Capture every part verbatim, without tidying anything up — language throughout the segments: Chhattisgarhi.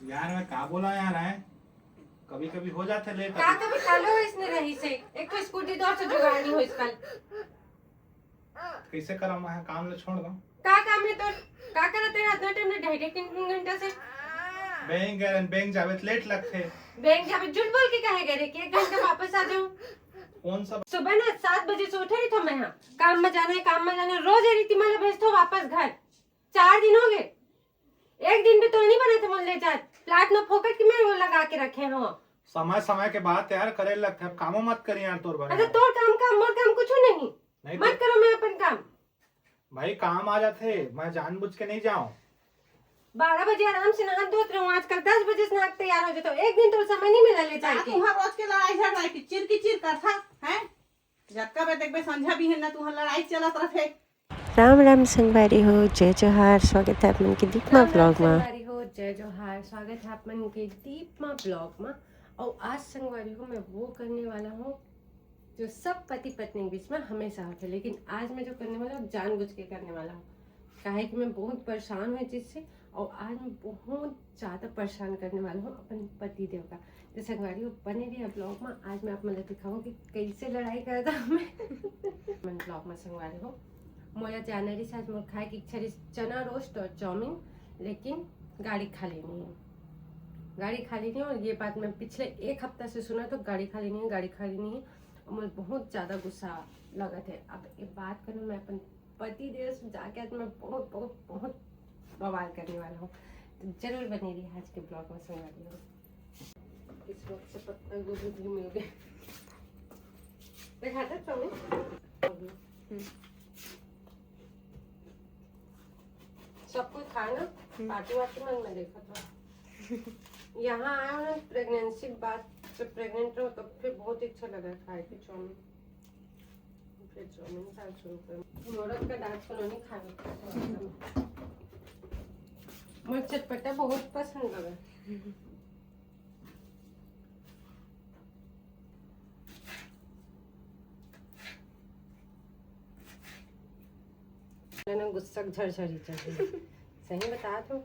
यार, मैं का बोला यार, आए कभी कभी हो जाथे लेट। का कभी कालो इसने रही से, एक तो स्कूटी दौर से जुगाड़ नहीं हो इसका। कैसे करा मैं काम ले छोड़ दूं? का काम है तो का करत है इतना टाइम ले, ढाई ढाई तीन तीन घंटा से? बैंक गए बैंक जावे त लेट लगथे। बैंक जावे झूठ बोल के कहे गए रे कि एक घंटा वापस आ जाऊं। कौन सा? सुबह ना सात बजे से उठे रही थो मैं, हाँ काम में जाना है, काम में जाना है, रोज ये रीति मला भेज थो वापस घर। चार दिन हो गए, एक दिन भी तो नहीं बना था मोला ले जात। प्लाट में फोकट की मैं वो लगा के रखे हो। समय समय के बात यार करे लगथे, अब कामो मत करी यार तोर भाई। अच्छा तोर काम काम मोर काम कुछ नहीं। नहीं मत तो करो मैं अपन काम। भाई काम आ जाथे, मैं जानबूझ के नहीं जाऊं। बारह बजे आराम से नहा धोत रहूं, आजकल दस बजे से नहा के तैयार हो जाता हूँ। एक दिन तो समय नहीं मिला ले जाए का के। तुहां रोज के लड़ाई झगड़ा किचिर किचिर करथा, हैं? जतका बेर देखबे संझा बिहन ना तुहां लड़ाई चलत रथे। राम राम संगवारी हो, जय जोहार, स्वागत है आप मन के दीपमा राम राम ब्लॉग में। संगवारी हो, जय जोहार, स्वागत है आप मन के दीपमा ब्लॉग में। और आज संगवारी हो मैं वो करने वाला हूँ जो सब पति पत्नी के बीच में हमेशा होता है, लेकिन आज मैं जो करने वाला हूँ जानबूझ के करने वाला हूँ, काहे कि मैं बहुत परेशान हूँ इस चीज से। और आज मैं बहुत ज्यादा परेशान करने वाला हूँ अपन पति देव का। तो संगवारी हो बने रहिए ब्लॉग में। आज मैं आप मन ला दिखाऊँ कि कैसे लड़ाई करता हूँ मैं। मन ब्लॉग में संगवारी हो, मोला जाना रहिस आज मोर खाए की इच्छा रहिस चना रोस्ट और चाउमीन, लेकिन गाड़ी खाली नहीं है, गाड़ी खाली नहीं है। और ये बात मैं पिछले एक हफ्ता से सुना तो गाड़ी खाली नहीं है, गाड़ी खाली नहीं है। और मुझे बहुत ज्यादा गुस्सा लगत है। अब ये बात करूँ मैं अपन पति देव से जाके आज मैं बहुत बहुत बहुत बवाल करने वाला हूँ। तो जरूर बने रहिए आज के ब्लॉग में संगवारी हो। इस वक्त से पत्ता गोभी भी मिल गया। देखा था तुम्हें? हम्म। सब कोई खाए ना, हम्म। पार्टी वार्टी मन में देखा था। यहाँ आया हूँ प्रेगनेंसी के बाद, जब प्रेग्नेंट रहो तब फिर बहुत इच्छा लगा खाए की चाउमीन। फिर चाउमीन खाना शुरू कर। मोरत का डांस कॉलोनी खाना खाते हैं। मुझे चटपटा बहुत पसंद लगा। ना गुस्सा के झरझरी चढ़ गई। सही बता दो,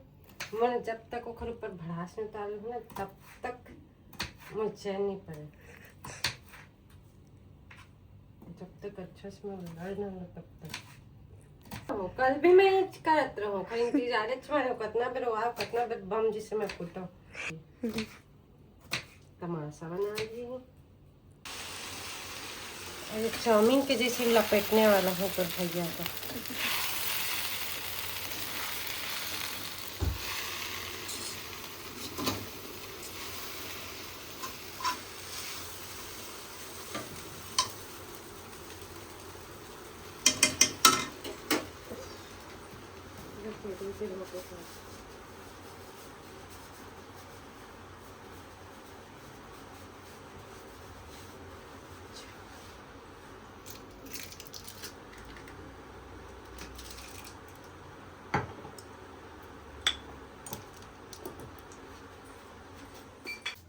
मन जब तक ओखर ऊपर भड़ास नहीं उतार लूँ ना, तब तक मुझे चैन नहीं पड़े। जब तक अच्छा से मैं लड़ ना लूँ, तब तक। वो कल भी मैं करत रहूँ, पर इंतजार में रहूँ, कितना बेर वो आओ, कितना बेर बम जिसे मैं फूटो। तमाशा बना ली। अरे चाउमीन के जैसे लपेटने वाला हूँ तो भैया को।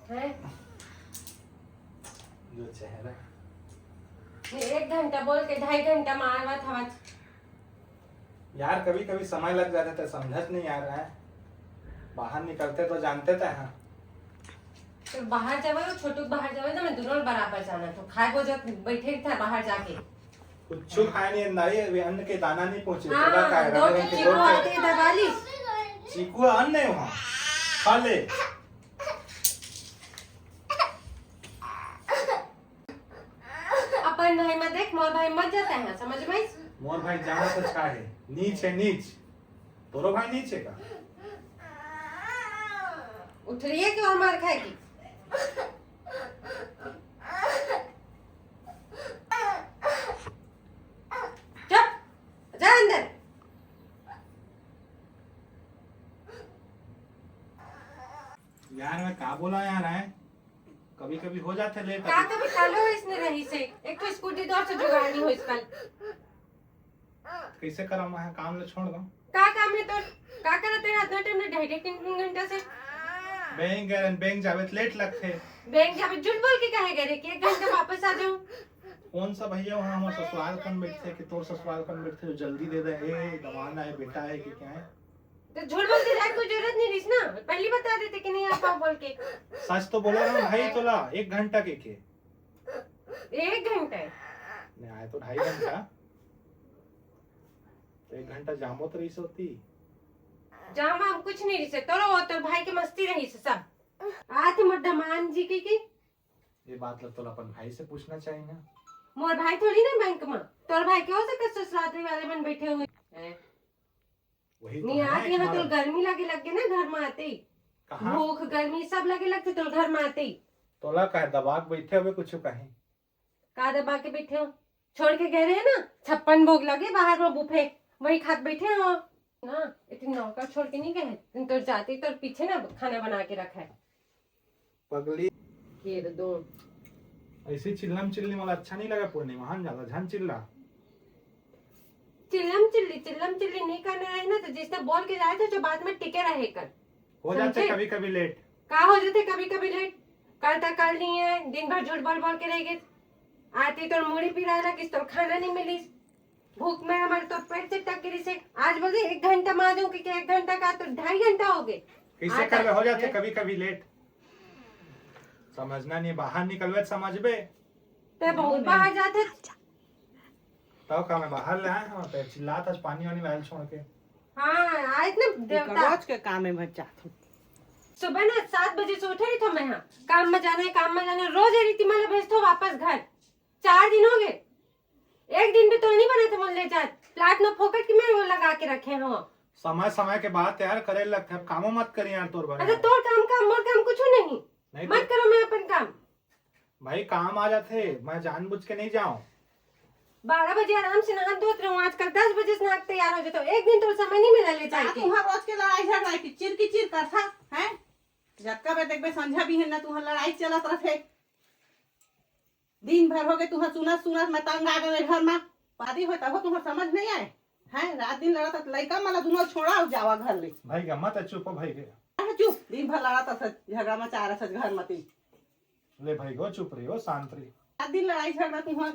हैं? जो चेहरा। ये एक घंटा बोल के ढाई घंटा मारवा था। यार, कभी-कभी समय लग जाथे त समझत नहीं यार, हैं? बाहर निकलते तो जानते त हैं। तो बाहर जावे, वो छोटू के बाहर जावे, तो मैं दोनों बराबर जाना। तो खाए वो जब बैठे था बाहर जाके। कुछ खाए नहीं, अंदाई, अभी अन्न के दाना नहीं पहुंचे। हाँ, तोला का है, दो राधा के के चीकू दो के आते दबा ली। चीकू अन्न है वहाँ, खा ले। अपन भाई में देख, मोर भाई मत जाता है, समझ में? मोर भाई जाना तो चाहे, नीच है, नीच। तोरो भाई नीच है का? उठ रही है कि और मार खाएगी? चुप, जा अंदर। यार, मैं का बोला यार, हैं? कभी-कभी हो जाथे लेट। का कभी कालो इसने रही से, एक तो स्कूटी दौर से जुगाड़ नहीं हो इसका। कैसे करा मैं काम ले छोड़ दूं? का काम है तो, का करत है इतना टाइम ले, ढाई ढाई तीन तीन घंटा से? बैंक गए, बैंक जावे त लेट लगथे। बैंक जावे झूठ बोल के कहे गए रे कि एक घंटा वापस आ जाऊं। कौन सा भैया वहाँ हमारे ससुराल कन बैठते कि तोर ससुराल कन बैठते जो जल्दी दे दे, ए, दमांद है, बेटा है कि क्या है? तो झूठ बोल के जाए कोई जरूरत नहीं रहिस ना, पहले बता देते कि नहीं आ पाओ बोल के। सच तो बोले रहे भाई तोला, एक घंटा के के एक घंटा है। नहीं आए तो ढाई घंटा, तो एक घंटा जामो तो रही होती। जाम वाम कुछ नहीं रहिस, तोरो वो तोर भाई के मस्ती रहिस सब। आते मोर दमान जी की की ये बात लग तोला अपन भाई से पूछना चाहिए ना। मोर भाई थोड़ी ना बैंक में, तोर भाई के हो सके ससुराल वाले मन बैठे हुए हैं। वही तो नहीं है आती ना, यहाँ तो हमारा गर्मी लगे लग गए ना घर में आते ही। कहाँ भूख गर्मी सब लगे लगते तो घर में आते ही। तोला कहे दबा के बैठे हुए कुछ कहीं। का दबा के बैठे हो? छोड़ के गए रहे ना, छप्पन भोग लगे बाहर में बुफे, वही खात बैठे हो ना। इतनी नौकर छोड़ के नहीं गए, तुम तो जाते ही तो पीछे ना खाना बना के रखा है। पगली ये तो दो ऐसी चिल्लम चिल्ली मला अच्छा नहीं लगा पूर्णिमा, हम ज्यादा झन चिल्ला। चिल्लम चिल्ली चिल्लम चिल्ली नहीं करना है ना, तो जिसने बोल के जाए थे जो बाद में टिके रहे कर। हो जाते समझे? कभी कभी लेट। का हो जाते कभी कभी लेट? कल तक कल नहीं है, दिन भर झूठ बोल बोल के रह गए। आती तो मुड़ी पिराए लगिस, तो खाना नहीं मिलिस। भूख में हमारे तो पेट से टक गिरी से। आज बोलते एक घंटा में आ जाऊं, क्योंकि एक घंटा का तो ढाई घंटा हो गए। कैसे आता कर हो जाते है। कभी कभी लेट। समझना नहीं, बाहर निकलबे तो समझबे। ते बहुत बाहर जाते। तब का मैं बाहर ले आए हम, पे चिल्लात आज पानी वानी लायल छोड़ के। हाँ, आज ना एकर देवता रोज के काम में भर जात हूँ। सुबह ना सात बजे से उठे रही थो मैं, हाँ काम में जाना है, काम में जाना है, रोज ये रीति मला भेजतो वापस घर। चार दिन हो गए, एक दिन भी तो नहीं बना था मोला ले जात। प्लाट में फोकट की मैं वो लगा के रखे हो। समय समय के बात यार करे लगते, अब कामो मत करी यार तोर बड़े। अच्छा तोर काम काम मोर काम कुछ नहीं। नहीं मत तो करो मैं अपन काम। भाई काम आ जाते, मैं जानबूझ के नहीं जाऊं। बारह बजे आराम से नहा धोत रहूं, आजकल दस बजे से नहा के तैयार हो जाता हूँ। एक दिन तो समय नहीं मिला ले जाए का के। तुहार रोज के लड़ाई झगड़ा है, किचिर किचिर करथा है। जतका बेर देखबे संझा बिहन ना तुहार लड़ाई चलत रथे। दिन भर हो गए तुहार सुनत सुनत मैं तंग आ गए घर में। पादी हो तब तुहार समझ नहीं आए। हैं, रात दिन लड़त लइका मला दुनो छोड़ा अउ जावा घर ले। भाई गा मत चुप हो भाई गे। अरे चुप, दिन भर लड़त अस, झगड़ा मचा रहा घर मती। ले भाई गो चुप रही हो, शांत रही। रात दिन लड़ाई झगड़ा तुहार।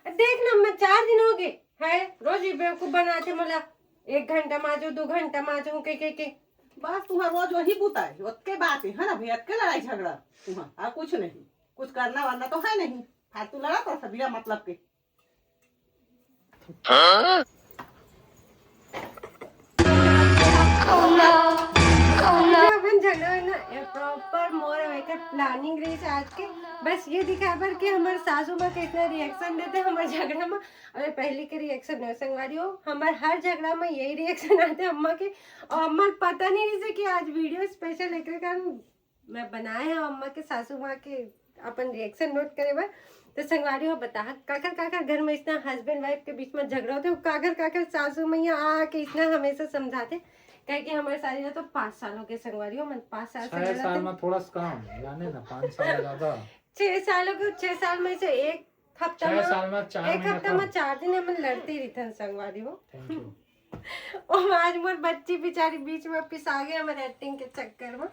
देख ना मैं चार दिन हो गए है, रोज ये बेवकूफ बनाते मोला। एक घंटा माजो, दो घंटा माजो के के के। बस तुहार रोज वही बुता है, ओतके बात है, है ना भैया, ओतके लड़ाई झगड़ा तुहार, और कुछ नहीं। कुछ करना वरना तो है नहीं, फालतू लड़त अस बिना मतलब के। अपन झगड़ा है ना, ये प्रॉपर मोर एकर प्लानिंग रही आज के। बस ये दिखाए बर कि हमर सासू माँ कितना रिएक्शन देते हमर झगड़ा में। अबे पहले के रिएक्शन नहीं संगवारी हो, हमर हर झगड़ा में यही रिएक्शन आते अम्मा के। और अम्मा के पता नहीं रही कि आज वीडियो स्पेशल एक कारण मैं बनाए हैं अम्मा के, सासू माँ के अपन रिएक्शन नोट करे बर। तो संगवारी हो बता काकर काकर घर में इतना हस्बैंड वाइफ के बीच में झगड़ा होते, काकर काकर सासू मैया आ के इतना हमेशा समझाते। कहे कि हमारे शादी तो पाँच साल हो गए संगवारी हो, मन पाँच साल से छह लड़ते साल हैं। में थोड़ा सा कम, जाने ना, पाँच साल ज्यादा। छह साल हो गए, छह साल में से एक हफ्ता छह में साल में चार एक महीना हफ्ता कम। में चार दिन हमन लड़ते ही रहते हैं संगवारी हो। Thank you. और आज मोर बच्ची बेचारी बीच में पिसा गई हमारे एक्टिंग के चक्कर में।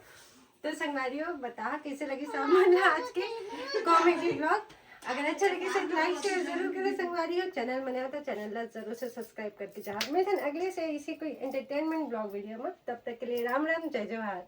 तो संगवारी हो बता कैसे लगी सामान आज के कॉमेडी ब्लॉग। अगर अच्छा लगे तो लाइक शेयर जरूर करें संगवारी हो, चैनल में नया तो चैनल ला जरूर से सब्सक्राइब करके जाओ। मिलते हैं अगले से इसी कोई एंटरटेनमेंट ब्लॉग वीडियो में, तब तक के लिए राम राम, जय जोहार।